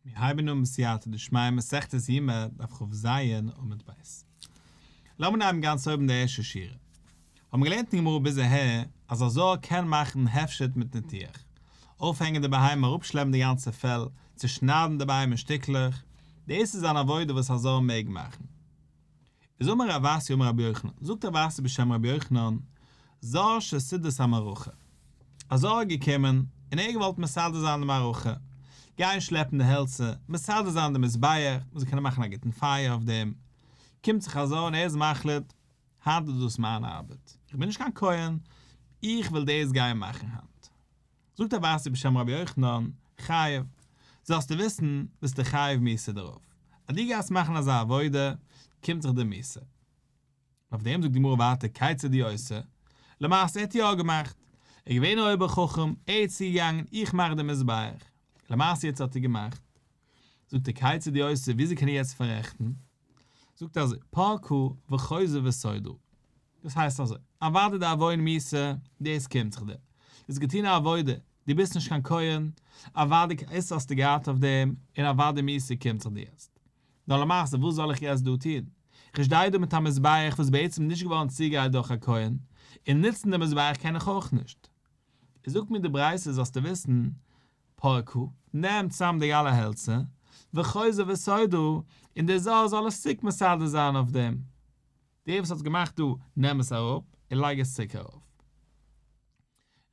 מיר הייבן אן בסייעתא דשמיא מסכת יומא דף כז עמוד ב'. לאמיר נעמען גאנץ אויבן די ערשטע שורה. האבן מיר געלערנט אין גמרא ביז אהער אז א זר קען מאכן הפשט מיט ניתוח. אויפהענגען די בהמה אראפשלעפן די גאנצע פעל, צושניידן די בהמה אין שטיקלעך, דאס איז אן עבודה וואס א זר מעג מאכן. איז אמר רב אסי אמר רבי יוחנן, זאגט רב אסי בשם רבי יוחנן, זר שסידר את המערכה. א זר איז געקומען און ער האט געוואלט מסדר זיין די מערכה, גיין שלעפן די העלצער, מסדר זיין די מזבח, מען זאל קענען מאכן א גוטן פייער אויף דעם, קומט זיך א זר און ער איז מחליט, היינט איז דאס מיין ארבעט, איך בין נישט קיין כהן, איך וויל דאס גיין מאכן היינט. זאגט רב אסי בשם רבי יוחנן, חייב, זאלסטו וויסן, ביסטו חייב מיתה דערויף, אז דו גייסט מאכן אזא עבודה, קומט זיך דיר מיתה. און אויף דעם זאגט די גמרא ווייטער כיצד הוא עושה, למעשה ער האט יא געמאכט, ער איז געווען א אויבער חכם, ער איז צוגעגאנגען איך מאך די מזבח, למעשה יעצט האט ער געמאכט, זאגט ער כיצד הוא עושה וויאזוי קען ער יעצט פאררעכטן, זאגט ער אזוי פורקה וחוזר וסודרה, דאס הייסט אזוי, אוודאי די עוון מיתה, דאס קומט זיך דיר, דו האסט געטון א עבודה, דו ביסט נישט קיין כהן, אוודאי איז האסטו געהאט אויף דעם, און אוודאי מיתה קומט זיך דיר יעצט. נאר למעשה וואס זאל איך יעצט דא טון? איך שטיי דא מיט א מזבח וואס איז בעצם נישט געווארן צוגעגרייט דורך א כהן, און נוצן די מזבח קען איך אויך נישט. איז זאגט מיר די ברייתא זאלסטו וויסן, פורקה, נעם צאם די אלע העלצער, וחוזר וסודרה, און דער זר זאל עס צוריק מסדר זיין אויף דעם. דער וואס האט עס געמאכט דא, נעם עס אראפ און לייג עס צוריק ארויף. און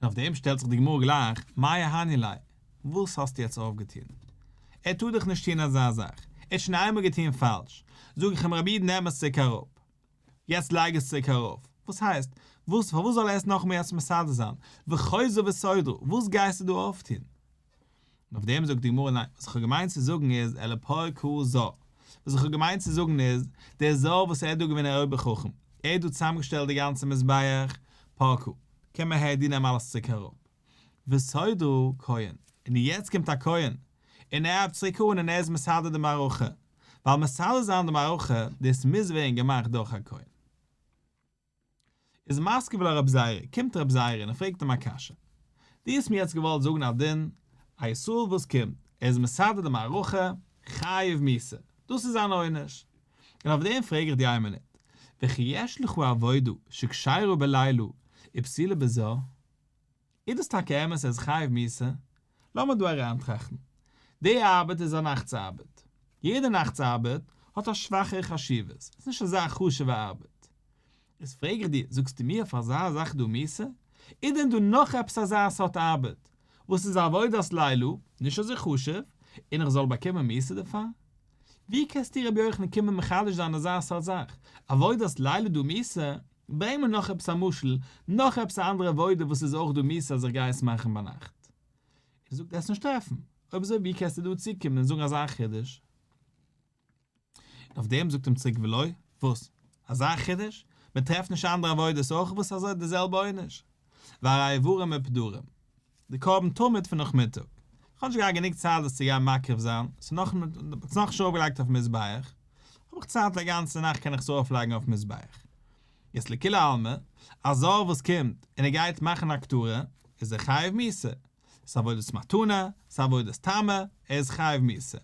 אויף דעם שטעלט זיך די גמרא גלייך, מאי אהני ליה, וואס האסטו יעצט אויפגעטון? ער טאר דאך נישט טון אזא זאך, ער האט שוין איינמאל געטון פאלש, זאג איך אים רבי איד נעם עס צוריק אראפ, יעצט לייג עס צוריק ארויף, וואס הייסט, וואס פארוואס זאל ער עס נאכאמאל יעצט מסדר זיין, וחוזר וסודרה, וואס גייסטו דא אויפטון? און אויף דעם זאגט די גמרא ניין, וואס איך האב געמיינט צו זאגן איז אלא פורקה זר, וואס איך האב געמיינט צו זאגן איז, דער זר וואס ער איז דא געווען א אויבער חכם, ער האט דא צוזאמגעשטעלט די גאנצע מזבח, פורקה, קום אהער דו נעם אלעס צוריק אראפ, וסודרה כהן, און יעצט קומט א כהן, און ער הייבט צוריק אן און ער איז מסדר די מערכה, ווייל מסדר זיין די מערכה, דאס מוז ווערן געמאכט דורך א כהן. איז מתקיף לה רב זירא, קומט רב זירא און ער פרעגט אים א קשיא. דו האסט מיר יעצט געוואלט זאגן א דין, א ישראל וואס קומט, ער איז מסדר די מערכה, חייב מיתה, דאס איז זיין עונש. און אויף דעם פרעג איך דיר איין מינוט, וכי יש לך עבודה שכשרה בלילה ופסולה בזר? איז דאס טאקע אמת ער איז חייב מיתה? לאמיר דא אריינטראכטן. די ארבעט איז א נאכטס ארבעט. יעדע נאכטס ארבעט האט א שוואכערע חשיבות, ס'איז נישט אזא חשוב'ע ארבעט. איז פרעג איך דיר, זאגסטו מיר פאר אזא זאך דא מיתה? איז דען דא נאך עפעס אזא סארט ארבעט וואס איז עבודת לילה, נישט אזוי חשוב, און איך זאל באקומען מיתה דערפאר? ווי קענסטו רבי יוחנן קומען מחדש זיין אזא סארט זאך, עבודת לילה דא מיתה? ברענג מיר נאך עפעס א משל, נאך עפעס א אנדערע עבודה וואס איז אויך דא מיתה אז איך גיי עס מאכן ביינאכט. ער זאגט עס נישט טרעפן, אויב אזוי ווי קענסטו דא צוקומען און זאגן אזא חידוש? און אויף דעם זאגט אים צוריק ולא, וואס? אזא חידוש? מען טרעפט נישט אנדערע עבודות אויך וואס אזוי די זעלבע עונש? והרי איברים ופדרים. די קרבן תמיד פון נאכמיטאג. איך האב נישט געהאט גענוג צייט דאס צו גיין מקריב זיין, ס'איז נאך נישט ארויפגעלייגט אויפן מזבח, האב איך צייט א גאנצע נאכט קען איך עס ארויפלייגן אויפן מזבח. יעצט לכולי עלמא, א זר וואס קומט און ער גייט מאכן הקטרה, איז ער חייב מיתה. ס'איז עבודת מתנה, ס'איז עבודת תמה, ער איז חייב מיתה.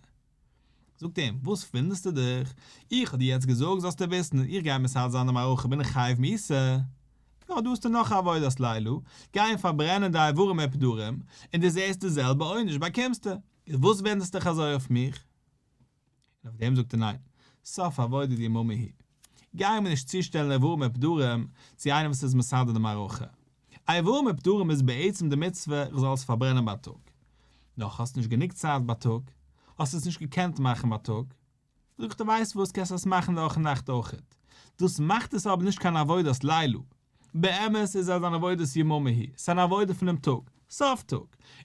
זאגט אים, וואס וואונדערסטו דיך? איך האב דיר יעצט געזאגט זאלסטו וויסן, איך גיי מסדר זיין די מערכה בין איך חייב מיתה. יא, דא האסטו נאך א עבודת לילה, גיי און פארברענען די איברים ופדרים, און דו זעסט די זעלבע עונש באקומסטו, איז וואס וואונדערסטו דיך אזוי אויף מיך? און אויף דעם זאגט ער ניין, סוף עבודה דיממא היא, גיי מיר נישט צושטעלן איברים ופדרים צו איינעם וואס איז מסדר די מערכה, איברים ופדרים איז בעצם די מצוה איך זאל עס פארברענען בייטאג, נאר האסט נישט גענוג צייט בייטאג, האסט עס נישט געקענט מאכן בייטאג, זאג איך דיר ווייסט וואס קענסט עס מאכן דורכן נאכט אויכעט, דאס מאכט עס אבער נישט קיין עבודת לילה, באמת איז עס אן עבודת יממא היא, ס'איז אן עבודה פונעם טאג, סוף טאג,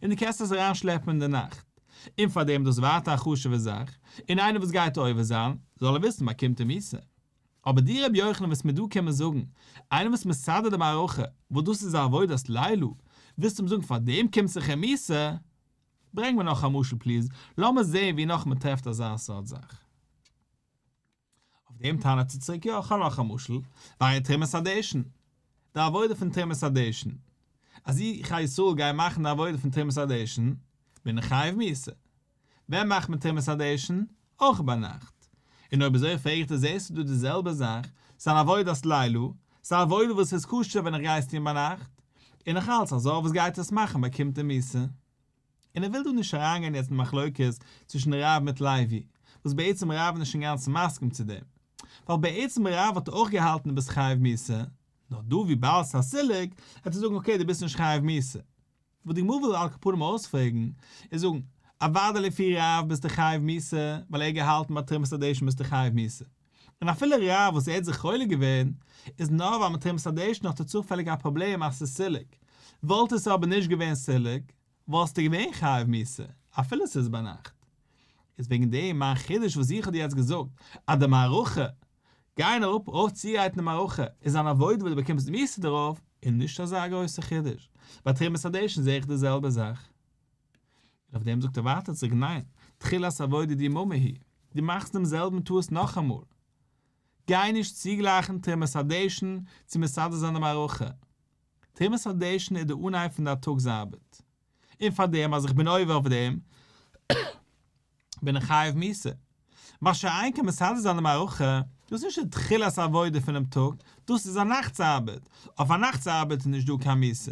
און דו קענסט עס אריינשלעפן אין די נאכט, און פאר דעם דאס ווייטער א חשוב'ע זאך, און איינער וואס גייט עובר זיין, זאל ער וויסן באקומט ער מיתה. אבער דו רבי יוחנן וועסט מיר דא קומען זאגן, איינער וואס מסדר די מערכה, וואס דאס איז א עבודת לילה, ווילסט אים זאגן פאר דעם קומט זיך אים מיתה? ברענג מיר נאך א משל please, לאמיר זעהן ווי נאך מען טרעפט אזא סארט זאך. אויף דעם טענה'ט זי צוריק יא, כ'האב נאך א משל, והרי תרומת הדשן, די עבודה פון תרומת הדשן, אז איך א ישראל גיי מאכן די עבודה פון תרומת הדשן, בין איך חייב מיתה. ווען מאכט מען תרומת הדשן? אויך ביינאכט. און אויב אזוי פרעג איך דיר זעסטו דא די זעלבע זאך, ס'איז אן עבודת לילה, ס'איז א עבודה וואס איז כשר ווען איך גיי עס טון ביינאכט, און נאך אלץ א זר וואס גייט עס מאכן באקומט די מיתה. און ער וויל דא נישט אריינגיין יעצט אין מחלוקת צווישן רב מיט לוי, וואס בעצם רב איז נישט אינגאנצן מסכים צו דעם, ווייל בעצם רב האט אויך געהאלטן דו ביסט חייב מיתה, נאר דא וויבאלד ס'איז א סילוק, וועט ער זאגן okay דו ביסט נישט חייב מיתה. וואס די גמרא וויל על כל פנים אויספרעגן, איז זאגן, אוודאי לפי רב ביסטו חייב מיתה, ווייל ער האט געהאלטן ביי תרומת הדשן ביסטו חייב מיתה. און אפילו רב וואס ער האט זיך חולק געווען, איז נאר ווייל מיט תרומת הדשן האט ער צופעליג א פראבלעם אז ס'איז סילוק. וואלט עס אבער נישט געווען סילוק, וואלסטו געווען חייב מיתה, אפילו ס'איז ביינאכט. איז וועגן דעם מיין חידוש וואס איך האב דיר יעצט געזאגט, אז די מערכה, גיין אראפ אויף צוגרייטן די מערכה, איז אן עבודה וואס דו באקומסט מיתה דערויף, איז נישט אזא גרויסע חידוש. ביי תרומת הדשן זעה איך די זעלבע זאך. און אויף דעם זאגט ער ווייטער צוריק ניין, תחילת עבודה דיממא היא, דו מאכסט דעם זעלבן טעות נאכאמאל. גיי נישט צוגלייכן תרומת הדשן צו מסדר זיין די מערכה. תרומת הדשן איז די אנהייב פון די טאגס ארבעט, און פאר דעם אז איך בין עובר אויף דעם בין איך חייב מיתה. מה שאין כן מסדר זיין די מערכה, דאס איז נישט די תחילת העבודה פונעם טאג, דאס איז א נאכטס ארבעט, אויף א נאכטס ארבעט איז נישט דא קיין מיתה.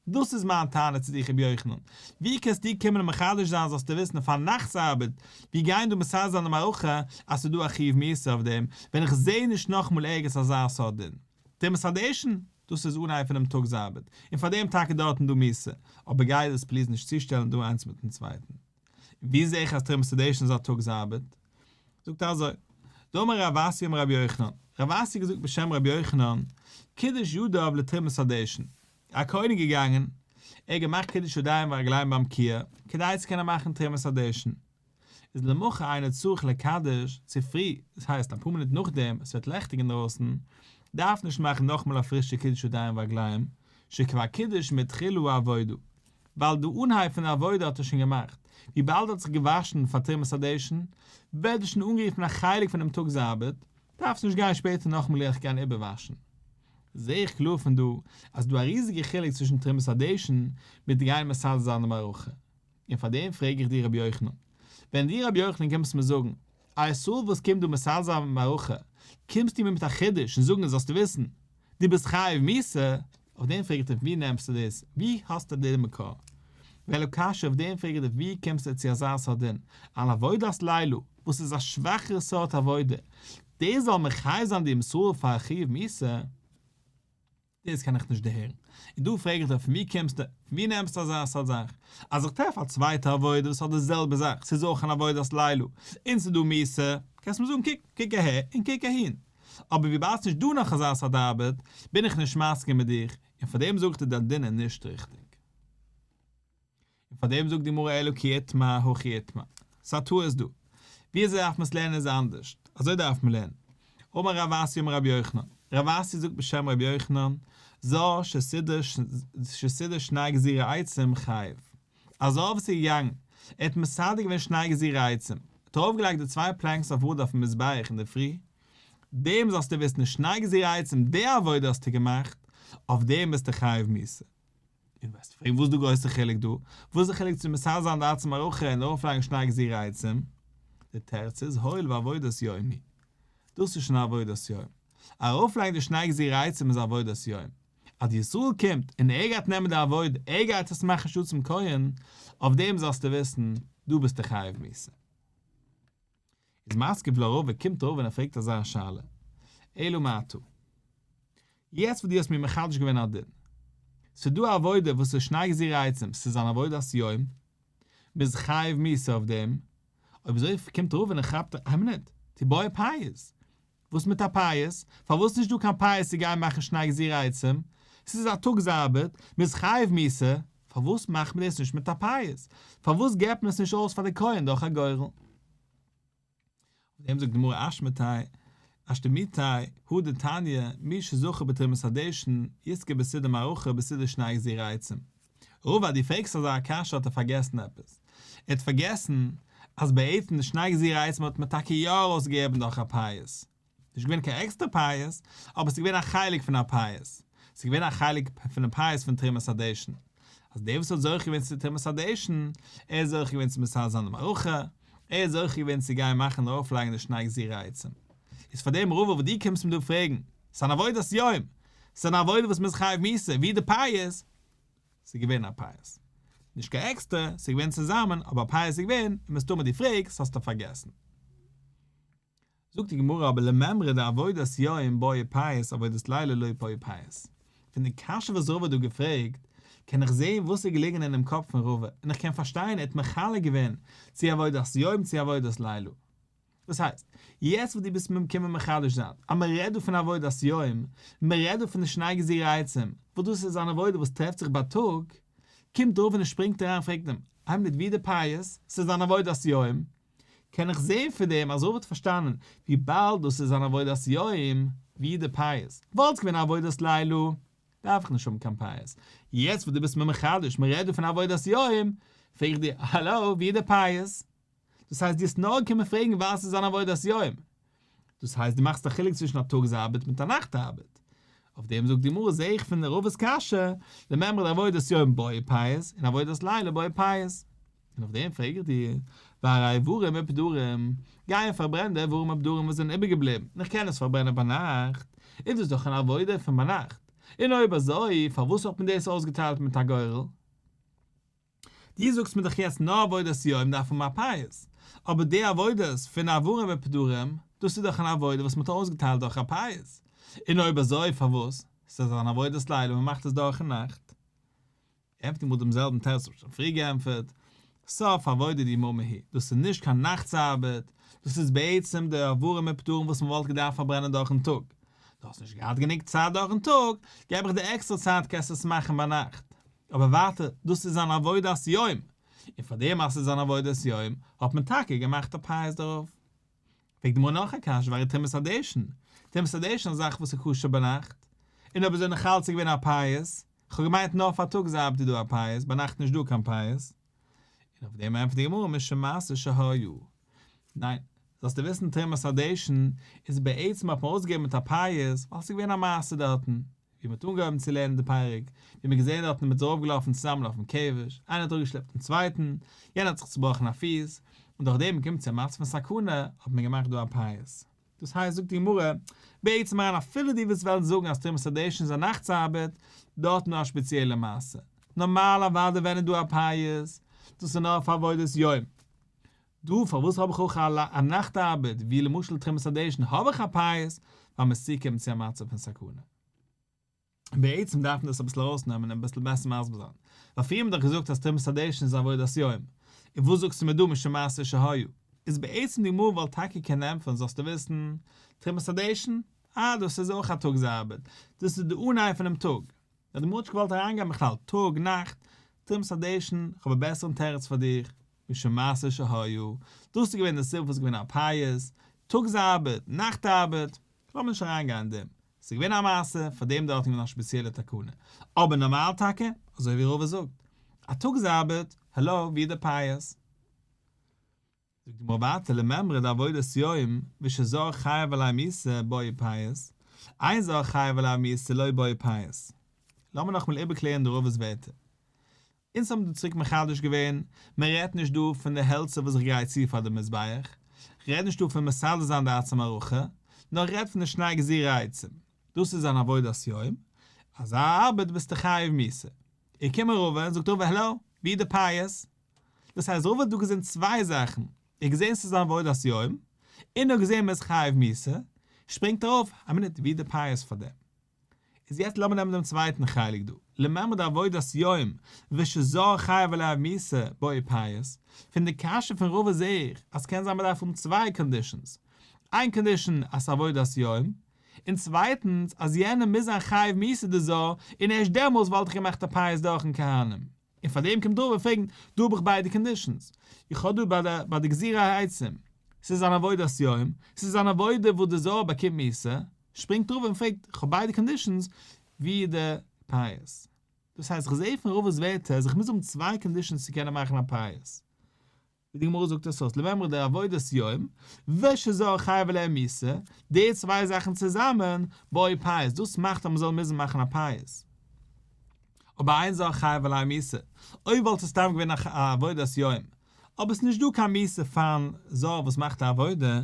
דאס איז מיין טענה צו דיך רבי יוחנן, ווי קענסטו קומען און מחדש זיין זאלסטו וויסן אויף א נאכטס ארבעט, ווי גייען דא מסדר זיין די מערכה אז ס'איז דא א חיוב מיתה אויף דעם, ווען איך זעה נישט נאכאמאל ערגעץ אזא סארט דין. תרומת הדשן, דאס איז אנהייב פונעם טאגס ארבעט, און פאר דעם טאקע דארטן דא מיתה, אבער גיי דאס please נישט צושטעלן דא איינס מיטן צווייטן. און ווי זעה איך אז תרומת הדשן איז א טאגס ארבעט? זאגט ער אזוי, דאמר רב אסי אמר רבי יוחנן, רב אסי האט געזאגט בשם רבי יוחנן, קידש ידיו לתרומת הדשן, א כהן איז געגאנגען, ער האט געמאכט קידוש ידיים ורגליים ביים כיור, כדי צו קענען מאכן תרומת הדשן. איז למחר אינו צריך לקדש, צופרי, דאס הייסט אפאר מינוט נאכדעם עס ווערט לעכטיג אינדרויסן, דארף נישט מאכן נאכאמאל א פרישע קידוש ידיים ורגליים, שכבר קידש מתחילה העבודה, ווייל די אנהייב פון די עבודה האט ער שוין געמאכט, וויבאלד ער האט זיך געוואשן פאר תרומת הדשן, ווערט דאס שוין אנגערופן א חלק פונעם טאג'ס ארבעט, דארפסט נישט גיין שפעטער נאכאמאל זיך גיין איבערוואשן. זעה איך קלאר פון דא אז ס'דא א ריזיגע חילוק צווישן תרומת הדשן מיט גיין מסדר זיין די מערכה. און פאר דעם פרעג איך דיר רבי יוחנן, ווען דו רבי יוחנן קומסט מיר זאגן, א ישראל וואס קומט דא מסדר זיין מערכה, קומסטו מיר מיט א חידוש און זאגן זאלסטו וויסן, דו ביסט חייב מיתה, אויף דעם פרעג איך דיך ווי נעמסטו דאס, ווי האסטו די מקור? ואלא קשיא אויף דעם פרעג איך דיך ווי קומסטו צו אזא סארט דין, אן עבודת לילה, וואס איז א שוואכערע סארט עבודה, דאס זאל מחייב זיין דעם ישראל פאר א חיוב מיתה? דאס קען איך נישט דערהערן. און דא פרעג איך דיר פון ווי קומסטו, פון ווי נעמסטו אזא סארט זאך? אז איך טרעף א צווייטע עבודה וואס האט די זעלבע זאך, ס'איז אויך אן עבודת לילה, און ס'איז דא מיתה, קענסט מיר זאגן קוק, קוק אהער און קוק אהין. אבער וויבאלד ס'נישט דא נאך אזא סארט ארבעט, בין איך נישט מסכים מיט דיך, און פאר דעם זאג איך דיר דיין דין איז נישט ריכטיג. און פאר דעם זאגט די גמרא אלא כי איתמר הכי איתמר. ס'א טעות דא. ווי אזוי דארף מען עס לערנען איז אנדערש. אזוי דארף מען לערנען. אמר רב אסי אמר רבי יוחנן. רב אסי זאגט בשם רבי יוחנן, זר שסידר שני גזירי עצים חייב. א זר וואס איז געגאנגען, ער האט מסדר געווען שני גזירי עצים, ער האט ארויפגעלייגט די צוויי planks אויף wood אויפן מזבח אינדערפרי, דעם זאלסטו וויסן, שני גזירי עצים, די עבודה האסטו געמאכט, אויף דעם ביסטו חייב מיתה. און וועסט פרעגן וואס איז די גרויסע חילוק דא? וואס איז די חילוק צו מסדר זיין די עצי מערכה און ארויפלייגן שני גזירי עצים? די תירוץ איז הואיל ועבודת יום היא. דאס איז שוין א עבודת יום. ארויפלייגן די שני גזירי עצים איז עבודת יום. אז די ישראל קומט און ער גייט נעמען די עבודה, ער גייט עס מאכן שטאט צום כהן, אויף דעם זאלסטו וויסן, דא ביסטו חייב מיתה. איז מתקיף לה רבא, קומט רבא און ער פרעגט אזא שאלה, אלא מעתה. יעצט וואס דו האסט מיר מחדש געווען א דין. ס'איז דא א עבודה וואס איז שני גזירי עצים, ס'איז אן עבודת יום, מ'איז חייב מיתה אויף דעם, אויב אזוי קומט רבא און ער כאפט, איין מינוט, תיבעי פייס, וואס מיט א פייס? פארוואס נישט דא קיין פייס צו גיין מאכן שני גזירי עצים? ס'איז א טאגס ארבעט, מ'איז חייב מיתה, פארוואס מאכט מען דאס נישט מיט א פייס? פארוואס געבט מען עס נישט אויס פאר די כהן דורך א גורל? אויף דעם זאגט די גמרא אשמתי', אשתמיטתיה, הא דתניא, מי שזכה בתרומת הדשן, יזכה בסידור מערכה בסידור שני גזירי עצים. רבא דו פרעגסט אזא קשיא האט ער פארגעסן עפעס. ער האט פארגעסן אז בעצם די שני גזירי עצים האט מען טאקע יא ארויסגעגעבן דורך א פייס. נישט געווען קיין עקסטער פייס, אבער ס'איז געווען א חלק פון א פייס. ס'איז געווען א חלק פונעם פייס פון תרומת הדשן. אז דער וואס האט זוכה געווען צו תרומת הדשן, ער איז זוכה געווען צו מסדר זיין די מערכה, ער איז זוכה געווען צו גיין מאכן און ארויפלייגן די שני גזירי עצים. איז פאר דעם רבא וואס דו קומסט מיר דא פרעגן, ס'איז אן עבודת יום, ס'איז אן עבודה וואס מ'איז חייב מיתה, ווי די פייס, ס'איז געווען א פייס. נישט קיין עקסטער, ס'איז געווען צוזאמען, אבער א פייס איז געווען, און מסתמא דו פרעגסט האסטו פארגעסן. זאגט די גמרא אבער למימרא דעבודת יום בעי פייס עבודת לילה לא בעי פייס. פון די קשיא וואס רבא האט דא געפרעגט, קען איך זעהן וואס איז געליגן אינעם קאפ פון רבא, און איך קען פארשטיין ער האט מחלק געווען צו עבודת יום צו עבודת לילה. דאס הייסט, יעצט וואס דו ביסט מיר קומען מחדש זיין, אז מען רעדט דא פון עבודת יום, מען רעדט דא פון די שני גזירי עצים, וואס דאס איז אן עבודה וואס טרעפט זיך בייטאג, קומט רבא און שפרינגט אריין און פרעגט אים, איין מינוט ווי די פייס? ס'איז אן עבודת יום. קען איך זעהן פון דעם אז רבא האט פארשטאנען, וויבאלד דאס איז אן עבודת יום, ווי די פייס, וואלט געווען עבודת לילה, דארף איך נישט האבן קיין פייס. יעצט וואס דו ביסט מיר מחדש, מען רעדט דא פון עבודת יום, פרעג איך דיר, האלא, ווי די פייס? דאס הייסט דו האסט נאר געקומען פרעגן ווייל ס'איז אן עבודת יום. דאס הייסט דו מאכסט א חילוק צווישן א טאגס ארבעט מיט א נאכט ארבעט. אויף דעם זאגט די גמרא זעה איך פון רבא'ס קשיא, למימרא דעבודת יום בעי פייס און עבודת לילה בעי פייס. און אויף דעם פרעג איך דיר, והרי איברים ופדרים, גיי און פארברען די איברים ופדרים וואס זענען איבערגעבליבן, און איך קען עס פארברענען ביינאכט, איז דאס דאך אן עבודה פון ביינאכט. און אויב אזוי, פארוואס האט מען דאס אויסגעטיילט מיט א גורל? דו זאגסט מיר דאך יעצט נאר עבודת יום דארף האבן א פייס, אבער די עבודות פון איברים ופדרים, דאס איז דאך אן עבודה וואס מען האט אויסגעטיילט דורך א פייס, און אויב אזוי פארוואס ס'איז אן עבודת לילה מען מאכט עס דורכן נאכט? ענטפערט די גמרא דעם זעלבן תירוץ וואס שוין פריער געענטפערט, סוף עבודה דיממא היא, דאס איז נישט קיין נאכטס ארבעט, דאס איז בעצם די איברים ופדרים וואס מען וואלט געדארפט פארברענען דורכן טאג, דו האסט נישט געהאט גענוג צייט דורכן טאג, געב איך דיר עקסטערע צייט קענסט עס מאכן ביינאכט. אבער ווייטער, דאס איז אן עבודת יום, און פאר דעם אז ס'איז אן עבודת יום, האט מען טאקע געמאכט א פייס דערויף. פרעגט די גמרא נאך א קשיא, והרי תרומת הדשן, תרומת הדשן איז א זאך וואס איז כשר ביינאכט, און אויב אזוי נאך אלץ איז געווען א פייס, כ'האב געמיינט נאר פארטאגס ארבעט איז דא א פייס, ביינאכט נישט דא קיין פייס. און אויף דעם ענטפערט די גמרא משום מעשה שהיה. ניין, זאלסטו וויסן תרומת הדשן איז בעצם האט מען אויסגעגעבן מיט א פייס ווייל ס'איז געווען א מעשה דארטן, ווי מ'האט אנגעהויבן צו לערנען די פרק, ווי מ'האט געזען דארטן מ'איז ארויפגעלאפן צוזאמען אויפן כבש, איינער האט אראפגעשלעפט דעם צווייטן, יענער האט זיך צובראכן א פיס, און דורך דעם געקומען צו א מצב פון סכנה, האט מען געמאכט דא א פייס. דאס הייסט זאגט די גמרא, בעצם אריין אפילו די וואס וועלן זאגן אז תרומת הדשן איז א נאכטס ארבעט, דארט נאר א שפעציעלע מעשה. נארמאל אוודאי ווען איז דא א פייס, דאס איז נאר פאר עבודת יום. דא פארוואס האב איך אויך א נאכט ארבעט ווי למשל תרומת הדשן האב איך א פייס ווייל מ'איז צוגעקומען צו א מצב פון סכנה. בעצם דארף מען דאס אביסל ארויסנעמען און אביסל בעסער מסביר זיין, ווייל פריער האט מען דאך געזאגט אז תרומת הדשן איז עבודת יום, און וואס זאגסטו מיר דא משום מעשה שהיה? איז בעצם די גמרא וואלט טאקע קענען ענטפערן זאלסטו וויסן, תרומת הדשן? אה דאס איז אויך א טאגס ארבעט, דאס איז די אנהייב פונעם טאג, נאר די גמרא האט נישט געוואלט אריינגיין בכלל טאג נאכט, תרומת הדשן, כ'האב א בעסערן תירוץ פאר דיך, משום מעשה שהיה, דאס איז געווען די סיבה וואס איז געווען א פייס, טאגס ארבעט, נאכט ארבעט, לאמיר נישט אריינגיין אין דעם, ס'איז געווען א מעשה, פאר דעם דארט איז געווען א שפעציעלע תקנה, אבער נארמאל טאקע, אזוי ווי רבא זאגט, א טאגס ארבעט, העלא, ווי איז די פייס? זאגט די גמרא ווייטער למימרא דעבודת יום ושזר חייב עליה מיתה בעי פייס, אין זר חייב עליה מיתה לא בעי פייס. לאמיר נאכאמאל איבערקלערן די רבא'ס ווערטער. אונז האבן דא צוריק מחדש געווען, מען רעדט נישט דא פון די העלצער וואס איך גרייט צו פאר די מזבח, כ'רעד נישט דא פון מסדר זיין די עצי מערכה, נאר כ'רעד פון די שני גזירי עצים, דאס איז אן עבודת יום, אזא ארבעט ביסטו חייב מיתה. איז געקומען רבא און זאגט רבא העלא, ווי איז די פייס? דאס הייסט רבא האט דא געזען צוויי זאכן, ער האט געזען ס'איז אן עבודת יום, און ער האט געזען מ'איז חייב מיתה, שפרינגט ער אויף, א מינוט, ווי איז די פייס פאר דעם? איז יעצט לאמיר נעמען דעם צווייטן חלק דא, למימרא דעבודת יום ושזר חייב עליה מיתה בעי פייס, פון די קשיא פון רבא זעה איך אז ס'קען זיין מ'דארף האבן צוויי conditions, איין condition אז ס'איז עבודת יום, און צווייטנס אז יענער מוז זיין חייב מיתה די זר, און ערשט דעמאלס וואלט איך געמאכט א פייס דורכן כהנים. און פאר דעם קומט רבא פרעגן, דא האב איך ביידע conditions, איך האב דא ביי די ביי די גזירי העצים, ס'איז אן עבודת יום, ס'איז אן עבודה וואס די זר באקומט מיתה, שפרינגט רבא און פרעגט, איך האב ביידע conditions, ווי איז די פייס? דאס הייסט איך זעה פון רבא'ס ווערטער אז איך מוז האבן צוויי conditions צו קענען מאכן א פייס. ווי די גמרא זאגט עס אויס, למימרא דעבודת יום, ושזר חייב עליה מיתה, די צוויי זאכן צוזאמען, בעי פייס, דאס מאכט אז מען זאל מוזן מאכן א פייס. אבער אין זר חייב עליה מיתה, אויב וואלט עס סתם געווען א עבודת יום, אבער עס איז נישט דא קיין מיתה פארן זר וואס מאכט א עבודה,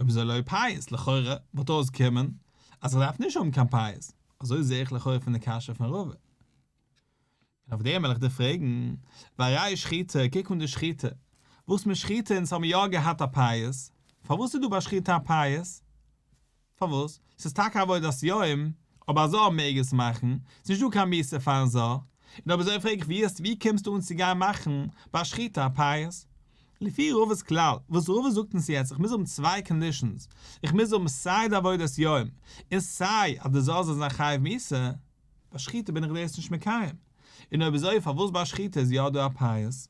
אויב אזוי לא פייס, לכאורה וואלט אויסגעקומען אז איך דארף נישט האבן קיין פייס, אזוי זעה איך לכאורה פון די קשיא פון רבא. און אויף דעם וועל איך דיר פרעגן, והרי שחיטה, קוק אן די שחיטה, וואס מיט שחיטה אונז האבן יא געהאט א פייס, פארוואס איז דא ביי שחיטה א פייס? פארוואס? ס'איז טאקע עבודת יום, אבער א זר מעג עס מאכן, ס'איז נישט דא קיין מיתה פארן זר, און אויב אזוי פרעג איך ווי האסט ווי קומסטו אן צו גיין מאכן ביי שחיטה א פייס? לפי רבא'ס כלל, וואס רבא זאגט אונז יעצט איך מוז האבן צוויי conditions, איך מוז האבן סיי די עבודת יום, און סיי אז די זר זאל זיין חייב מיתה, ביי שחיטה בין איך דאס נישט מקיים, און אויב אזוי פארוואס ביי שחיטה איז יא דא א פייס?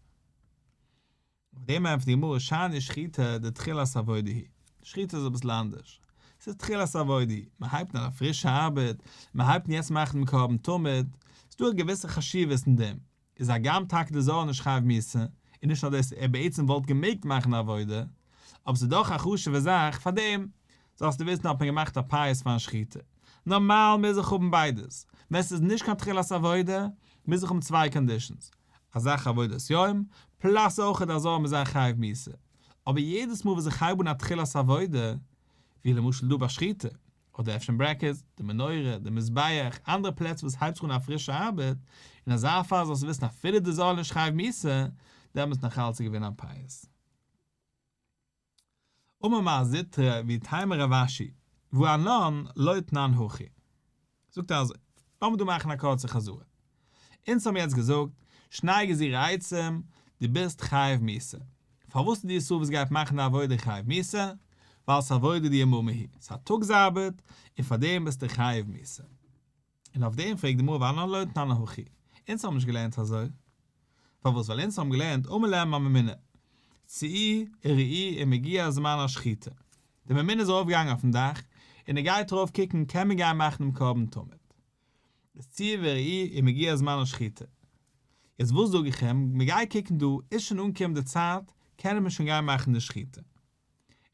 אויף דעם ענטפערט די גמרא שאני שחיטה דתחילת עבודה היא, שחיטה איז אביסל אנדערש, ס'איז תחילת עבודה היא, מען הייבט אן א פרישע ארבעט, מען הייבט אן יעצט מאכן דעם קרבן תמיד, ס'איז דא א געוויסע חשיבות אין דעם, איז הגם טאקע די זר נישט חייב מיתה, און נישט נאר דאס ער בעצם וואלט געמעגט מאכן א עבודה, אבער ס'איז דאך א חשוב'ע זאך, פארדעם זאלסטו וויסן האט מען געמאכט א פייס פארן שחיטה. נארמאל מוז איך האבן ביידעס, ווען ס'איז נישט קיין תחילת עבודה, מוז איך האבן צוויי conditions, א זאך עבודת יום, plus אויכעט א זר מוז זיין חייב מיתה. אבער יעדעס מאל וואס איך הייב אן א תחילת עבודה, ווי למשל דא ביי שחיטה, אדער אפשר אין brackets, די מנורה, די מזבח, אנדערע פלעצער וואס הייבט זיך אן א פרישע ארבעט, אין אזא פאל זאלסטו וויסן אפילו די זר איז נישט חייב מיתה, דעמאלטס נאך אלץ איז געווען א פייס. אמר מר זוטרא ואיתימא רב אשי, והא אנן לא תנן הכי. זאגט ער אזוי, לאמיר דא מאכן א קורצע חזרה. אונז האבן יעצט געזאגט, שני גזירי עצים, דו ביסט חייב מיתה. פארוואס איז די ישראל וואס גייט מאכן די עבודה חייב מיתה? ווייל ס'איז עבודה דיממא היא, ס'איז א טאגס ארבעט, און פאר דעם ביסטו חייב מיתה. און אויף דעם פרעגט די גמרא ואנן לא תנן הכי, אונז האבן נישט געלערנט אזוי. פארוואס? ווייל אונז האבן געלערנט אמר להם הממונה, צאו וראו אם הגיע זמן השחיטה. דער ממונה איז ארויף געגאנגען אויפן דאך, און ער גייט ארויף קוקן קען מען גיין מאכן דעם קרבן תמיד. איז צאו וראו אם הגיע זמן השחיטה. יעצט וואס זאג איך אים, מען גייט קוקן דא, איז שוין אנגעקומען די צייט, קענען מיר שוין גיין מאכן די שחיטה.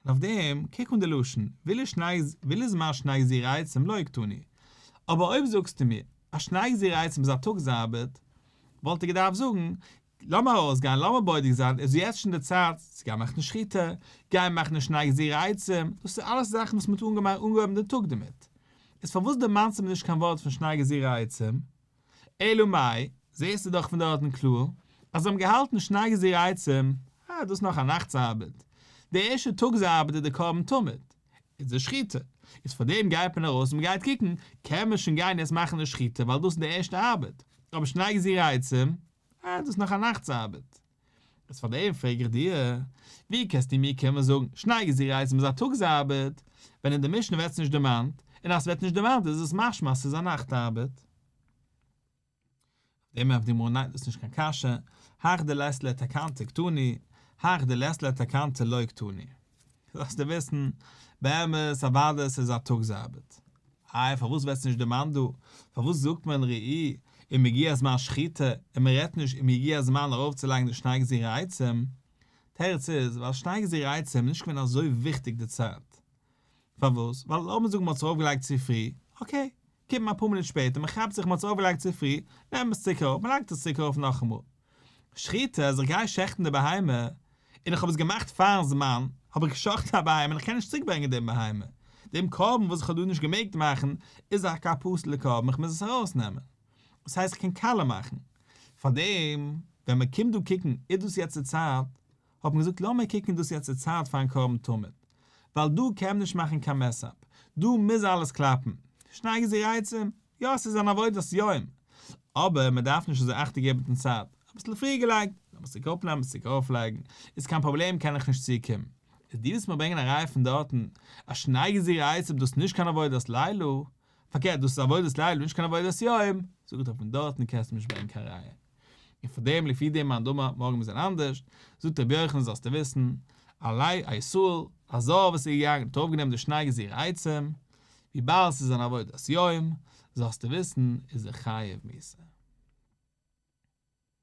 און אויף דעם, קוק אן די לשון, ואילו זמן שני גזירי עצים לא קתני. אבער אויב זאגסטו מיר, אז שני גזירי עצים איז א טאגס ארבעט, וואלט ער געדארפט זאגן, לאמיר ארויסגיין, לאמיר בודק זיין, איז יעצט שוין די צייט צו גיין מאכן שחיטה, גיין מאכן די שני גזירי עצים, דאס איז אלעס זאכן וואס מען האט אנגעהויבן די טאג דערמיט. איז פארוואס דערמאנסטו מיר נישט קיין ווארט פון שני גזירי עצים? אלא מאי, זעסטו דאך פון דארטן קלאר, אז זיי האבן געהאלטן שני גזירי עצים, אה, דאס איז נאך א נאכטס ארבעט. די ערשטע טאגס ארבעט איז די קרבן תמיד, איז די שחיטה. איז פאר דעם גייט מען ארויס און מען גייט קוקן, קען מען שוין גיין יעצט מאכן די שחיטה ווייל דאס איז די ערשטע ארבעט. אבער שני גזירי עצים, אה, דאס איז נאך א נאכטס ארבעט. איז פאר דעם פרעג איך דיר, ווי קענסטו מיר קומען זאגן, שני גזירי עצים איז א טאגס ארבעט, ווען אין די משנה ווערט עס נישט דערמאנט, און אז ס'ווערט נישט דערמאנט איז עס משמע אז ס'איז א נאכט ארבעט. אויף דעם ענטפערט די גמרא ניין דאס איז נישט קיין קשיא, הך דלית ליה תקנתא קתני, הך דלית ליה תקנתא לא קתני. זאלסטו וויסן, באמת אוודאי ס'איז א טאגס ארבעט. איי פארוואס ווערט עס נישט דערמאנט דא? פארוואס זאגט מען ראו אם הגיע זמן שחיטה און מען רעדט נישט אם הגיע זמן ארויפצולייגן די שני גזירי עצים? תירוץ איז ווייל שני גזירי עצים איז נישט געווען אזוי וויכטיג די צייט. פארוואס? ווייל לאמיר זאגן מען האט עס ארויפגעלייגט צו פרי, okay, קומט מען אפאר מינוט שפעטער מען כאפט זיך מען האט עס ארויפגעלייגט צו פרי, נעמט מען עס צוריק אראפ, מען לייגט עס צוריק ארויף נאכאמאל. שחיטה אז איך גיי שעכטן די בהמה, און איך האב עס געמאכט פארן זמן, האב איך געשאכטן א בהמה און איך קען נישט צוריק ברענגען דעם בהמה. דעם קרבן וואס איך האב דא נישט געמעגט מאכן, איז א פסול'ע קרבן, איך מוז עס ארויסנעמען. דאס הייסט איך קען קאלע מאכן. פארדעם, ווען מען קומט דא קוקן, איז דאס יעצט די צייט, האט מען געזאגט לאמיר קוקן איז דאס יעצט די צייט פארן קרבן תמיד. ווייל דא קען מען נישט מאכן קיין mess up. דא מוז אלעס קלאפן. שני גזירי עצים, יא עס איז אן עבודת יום, אבער מען דארף נישט אזוי אכטונג געבן מיטן צייט, אביסל פריער געלייגט, לאמיר עס צוריק אראפנעמען, צוריק ארויפלייגן, איז קיין פראבלעם קען איך נישט צוקומען. איז דו ווילסט מיר ברענגען א ראיה פון דארטן אז שני גזירי עצים דאס איז נישט קיין עבודת לילה, פארקערט דאס איז עבודת לילה נישט קיין עבודת יום, זאג איך דיר פון דארטן קענסטו מיר נישט ברענגען קיין ראיה. און פאר דעם לפי דעם מאן דאמר מארגן מוז זיין אנדערש, זאגט רבי יוחנן זאלסטו וויסן, עלי א ישראל, א זר וואס איז געגאנגען האט ארויפגענומען די שני גזירי עצים, וויבאלד ס'איז אן עבודת יום, זאלסטו וויסן, איז ער חייב מיתה.